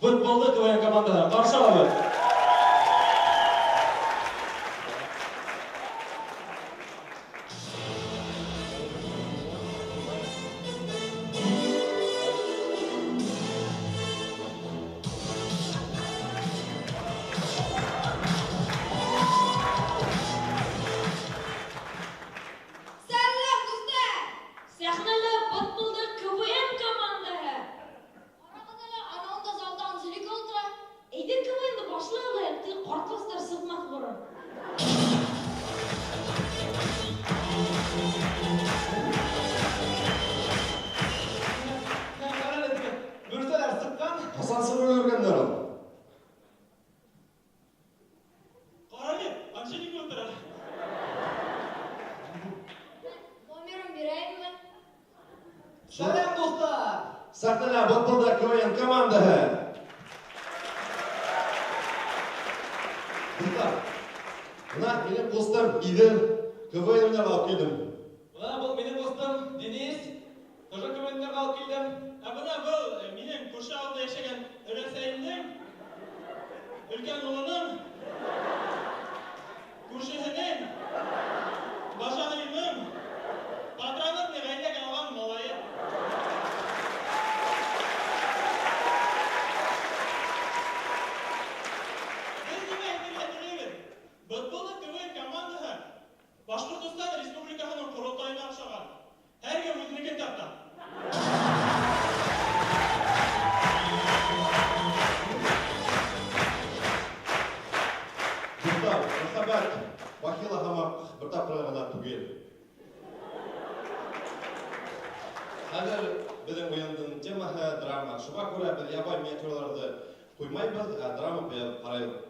Бытбылдыҡ КВН командаһы. Ҡаршы алабыҙ. Сәләм, дуҫтар! Сәхнәлә Бытбылдыҡ КВН командаһы. Ҡарағыҙ әле, ана унда залда Анжелика ултыра. Әйҙә КВН-ды башлай алайыҡ, теге ҡартластар сыҡмаҫ борон. Ҡара әле теге бөрсәләр сыҡҡан. Ҡасан сығып өлгөргәндәр ул? Ҡара әле, Анжелика ултыра. Номерын бирәйемме? Сәләм, дуҫтар! Сәхнәлә Бытбылдыҡ КВН командаһы. Дуҫтар, бына минең ҡустым Иҙел КВН уйнарға алып килдем. Бына был минең ҡустым Денис, тоже КВН уйнарға алып килдем. Ә бына был минең күрше ауылда йәшәгән өләсәйемдең өлкән улының күршеһенең бажанайының патронатный ғаиләгә алған малайы. Беҙ нимә әйтергә теләйбеҙ? Бытбылдыҡ КВН командаһы Башҡортостан Республикаһының ҡоролтайына оҡшаған. Һәр кем үҙенекен тарта. Дуҫтар, мөхәббәт бахила һымаҡ бер тапҡыр ғына түгел. Хәҙер беҙҙең уйындың темаһы драма. Шуға күрә беҙ ябай миниатюраларҙы ҡуймайбыҙ, ә драма ҡуйып ҡарайбыҙ.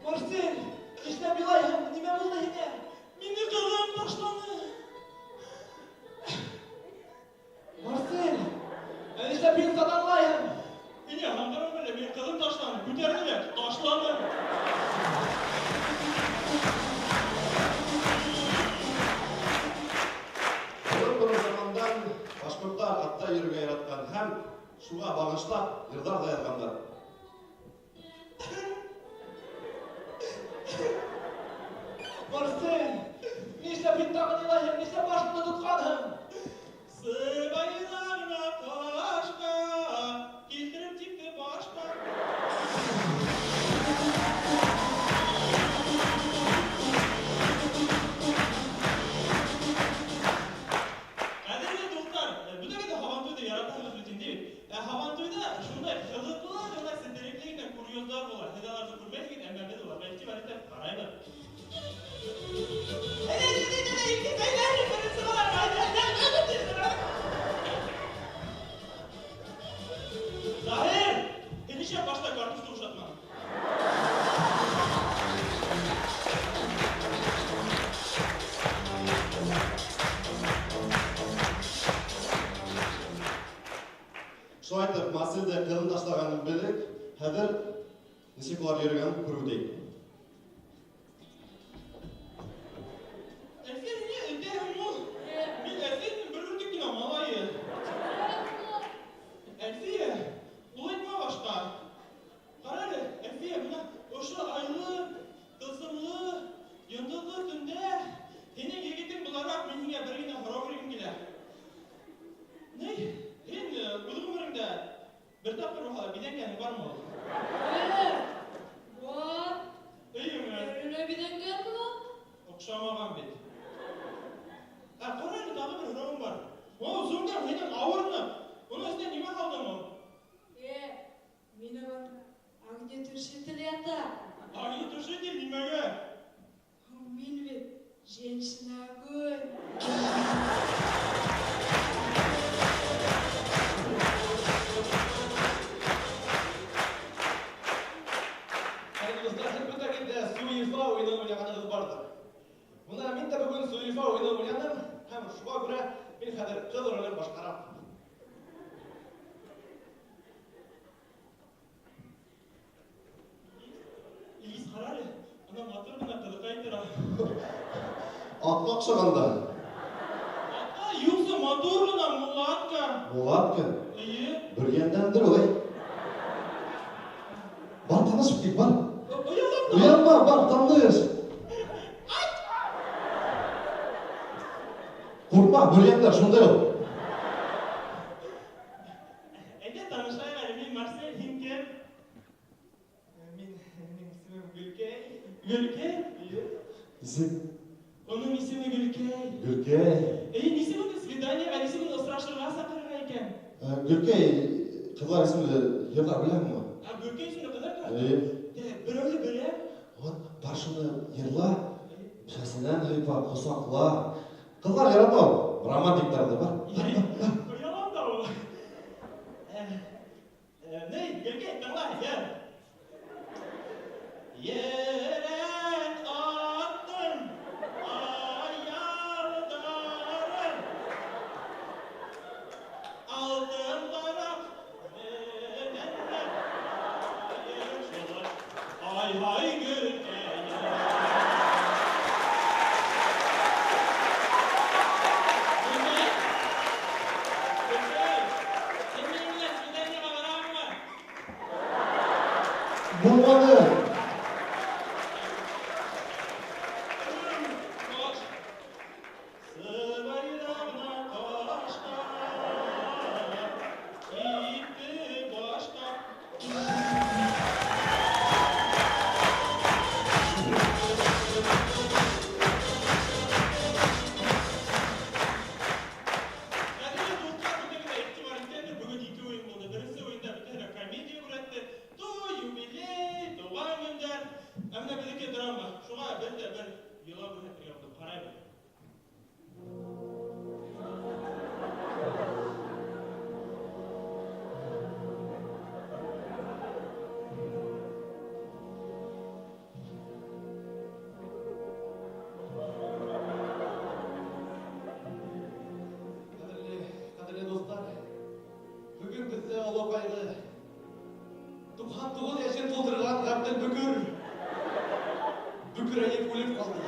Марсель, нишләп илайһың? Нимә булды һиңә? Мине ҡыҙым ташланы. Марсель, ә нишләп һин сатанлайһың? Һиңә һаңғырау әле, мине ҡыҙым ташланы. Күтәрҙе лә, ташланы. Борон-борон замандан башҡорттар атта йөрөргә яратҡан һәм шуға бағышлап йырҙар ҙа яҙғандар. Марсель, нишләп һин тағын илайһың? Нишләп башыңды тотҡанһың? Сыбайларына ташҡа килтереп типте башҡа. Ҡәҙерле дуҫтар, бөтәгеҙ ҙә һабантуйҙы яратаһығыҙ бит инде. Ә һабантуйҙа шундай ҡыҙыҡлы ғына сетерекле генә курьездар була. Һеҙ аларҙы күрмәйһегеҙ, әммә беҙ уларға иғтибар итеп ҡарайбыҙ. Заһир, һин нишләп башта картуфты бушатманың? Шулай итеп, Марселде ҡыҙын ташлағанын белдек. Хәҙер нисек улар йөрөгәнен күреп үтәйек. Әлфиә, ниңә өндәйһең ул? Мин Әлфиәнең бер бөртөк кенә малайы. Әлфиә, ул әйтмә башҡа. Ҡара әле, Әлфиә, бына ошо айлы, тылсымлы, йондоҙло төндә һинең егетең булараҡ мин һиңә бер генә һорау биргем килә. Ни, һин үҙ ғүмереңдә бер тапҡыр булһа ла биҙәнгәнең бармы ул? Бар. Эйеме? Өрөлә биҙәнгәнме ул? Оҡшамаған бит. Ә, ҡара әле, тағы бер һорауым бар. О, сумкаң һинең ауырмы? Уның эсенә нимә һалдың ул? Минең анда огнетушитель ята. Огнетушитель нимәгә? Мин бит женщина огонь. Хәҙер, дуҫтар, һеҙ бөтәгеҙ ҙә Суефа уйынын уйнағанығыҙ барҙыр. Бына мин дә бөгөн Суефа уйынын уйнаным һәм шуға күрә мин хәҙер ҡыҙ ролен башҡарам. Илгиз, ҡара әле, ана матур ғына ҡыҙыҡай тора. Атҡа оҡшаған да. Атҡа юҡсы, матур. матур ғына мулатка. Мулатка? Эйе. Бөрйәндәндер ул, әй. Бар, танышып кит, бар. Оялам да. Оялма, бар, таныш. Ҡурҡма, бөрйәндәр шундай ул. Әйҙә танышайыҡ әле, мин Марсель, һин кем? Мин, минең исемем Гөлкәй. Гөлкәй? Эйе. Исем? Уның исеме Гөлкәй. Гөлкәй. Эй, нисек уны свиданиеға, нисек уны осрашырға саҡырырға икән? Гөлкәй, ҡыҙҙар исемле йырҙар беләһеңме? Ә, Гөлкәй исемле ҡыҙҙар бар? Эйе. Берәүҙе беләм. Вот, бар шуны йырла, сәсенән һыйпа, ҡосаҡла. Ҡыҙҙар ярата ул, романтиктар ҙа бар. Оялам да ул. Ней, Гөлкәй, тыңла, йыр. Йөрәк аттым аяҡтарын, алтын ҡараҡ менән ай-һай Гөлкәй. Гөлкәй, Гөлкәй, һин минең менән свиданиеға бараһыңмы? Булманы. Ҡәҙерле дуҫтар, бөгөн беҙҙә оло ҡайғы. 99 йәшен тултырған Ғәбделбөкөр бөкөрәйеп үлеп ҡалды.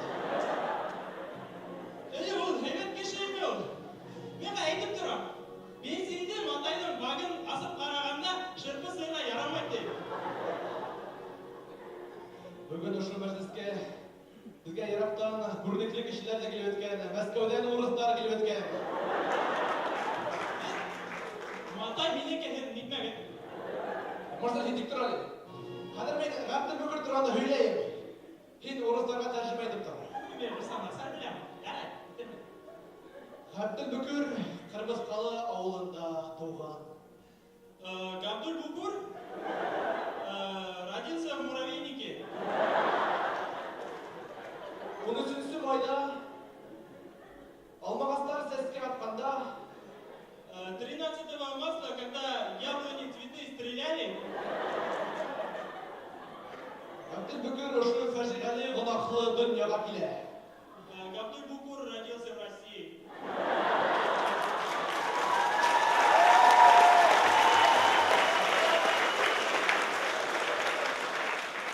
Эйе, ул һәйбәт кеше ине ул. Миңә әйтеп торам. Бензинде матайҙың багын асып ҡарағанда шырпы сыйға ярамай ти. Бөгөн ошо мәжлескә беҙгә йыраҡтан күренекле кешеләр ҙә килеп еткән, Мәскәүҙән урыҫтар килеп еткән. Матай минеке, һеҙ нитмәгеҙ. Марсель, һин тик тор әле. Хәҙер мин Ғәбделбөкөр тураһында һөйләйем. Һин урыҫтарға тәржемә итеп тор. Мин урыҫтан насар беләм. Ярай, бөтөрмө. Ғәбделбөкөр Ҡырмыҫҡалы ауылында тыуған. Габдулбукур родился в муравейнике. Ун өсөнсө майҙа алмағастар сәскә атҡанда, 13 масла, когда яблони цветы стреляли, Ғәбделбөкөр ошо фажиғәле гонаһлы донъяға килә. Габдулбукур родился в России.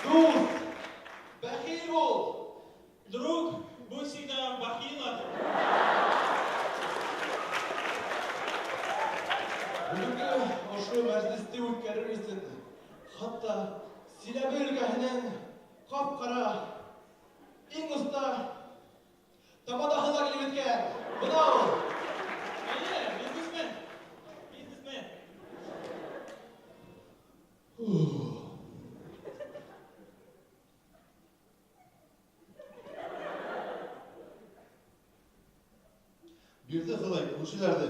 Дуҫ, бәхил бул. Друг, будь всегда в бахилах. Бөгөнгө ошо мәжлесте үткәрер өсөн хатта Силәбе өлкәһенән ҡап-ҡара иң оҫта тамадаһы ла килеп еткән. Бына ул. Эйе, бизнесмен. Бизнесмен. Бирҙе Хоҙай күршеләрҙе.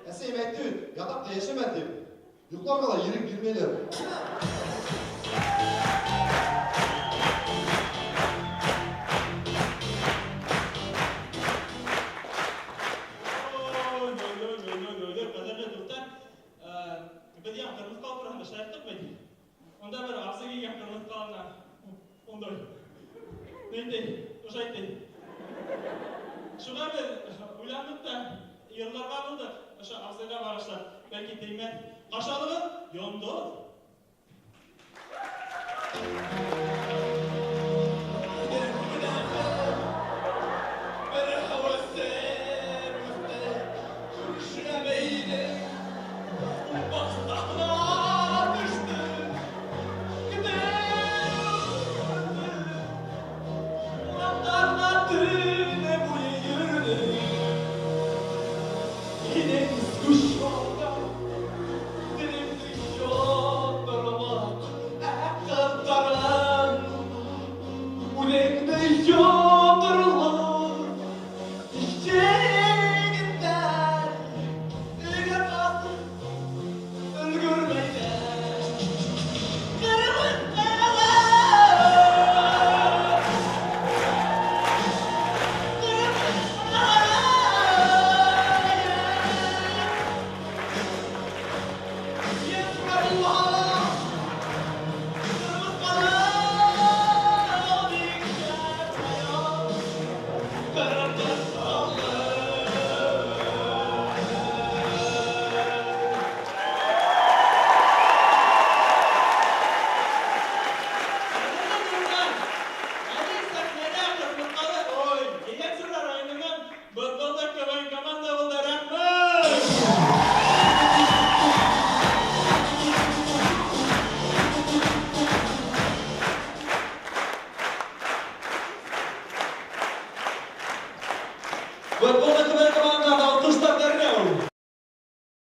Әсәйем әйтте бит, ятаҡта йәшәмә тип. Йоҡларға ла ирек бирмәйҙәр. Ой, ой, ой, ой, ой, ой, ой, ҡәҙерле дуҫтар, беҙ яңы ҡырмыҫҡалы тураһында шаярттыҡ бит. Унда бер абзый килгән ҡырмыҫҡалына. Ундай. Ниндәй, ошайтты. Шуға беҙ уйландыҡ та йырларға булдыҡ. Ошо абзыйға барышлап, бәлки теймәҫ. Ҡашалығы йондоҙ. Бер һәүәсем үҫте, Вот булды.